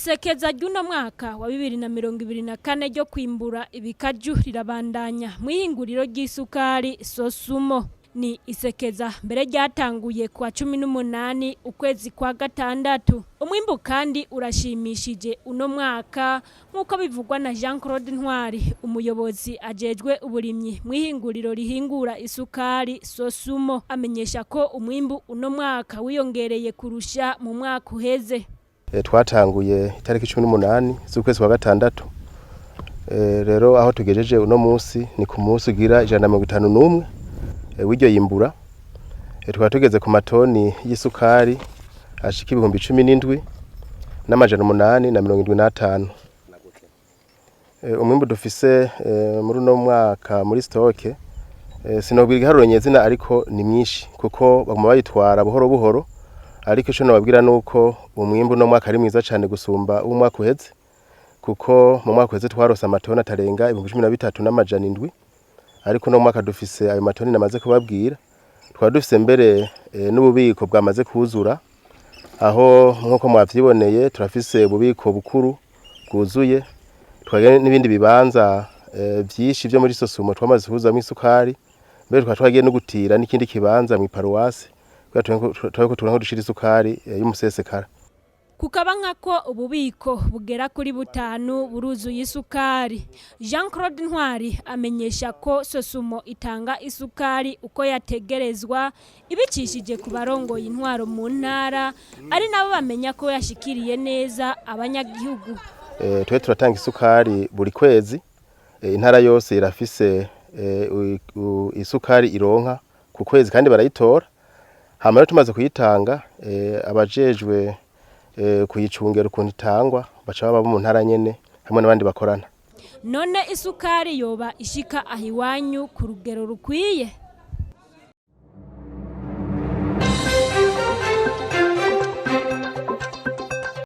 Isekeza ry'uno mwaka wa 2024 ryo kwimbura ibikaju rirabandanya mw'ihinguriro ry'isukari Sosumo. Ni isekeza mbere ryatanguye kuwa 18 ukwezi kwa gatandatu. Umwimbu kandi urashimishije uno mwaka, nk'uko bivugwa na Jean Claude Ntwari, umuyobozi ajejwe uburimyi mw'ihinguriro rihingura isukari Sosumo. Amenyesha ko umwimbu uno mwaka wiyongereye kurusha mu mwaka uheze. Twatanguye itariki 18 z'ukwezi kwa gatandatu. Rero aho tugejeje uno munsi ni ku munsi ugira 151 w'iryo yimbura. Tukaba tugeze ku matoni y'isukari ashika 17,875. Umwimbu dufise muri uno mwaka muri stock, sinobwira igiharuro nyezina, ariko ni mwinshi kuko baguma bayitwara buhoro buhoro. Ariko ico nobabwira nuko umwimbu uno mwaka ari mwiza cane gusumba uw'umwaka uheze, kuko mu mwaka uheze twarose amatoni atarenga 13,700, ariko uno mwaka dufise ayo matoni namaze kubabwira. Twaba dufise mbere n'ububiko bwamaze kuzura, aho nk'uko mwavyiboneye turafise ububiko bukuru bwuzuye, twagira n'ibindi bibanza vyinshi vyo muri Sosumo twamaze kuzuramwo isukari. Mbere tukaba twagiye no gutira n'ikindi kibanza mw'iparuwasi kugira turabe ko tubona aho dushira isukari y'umusesekara. Kukaba nkako ububiko bugera kuri butanu buruzuye isukari. Jean Claude Ntwari amenyesha ko Sosumo itanga isukari uko yategerezwa, ibicishije ku barongoye intwaro mu ntara, ari nabo bamenya ko yashikiriye neza abanyagihugu. Twe turatanga isukari buri kwezi. Intara yose irafise isukari ironka ku kwezi kandi barayitora. Hama rero tumaze kuyitanga, abajejwe kuyicungera ukuntu itangwa baca baba mu ntara nyene hamwe n'abandi bakorana. None isukari yoba ishika aho iwanyu ku rugero rukwiye?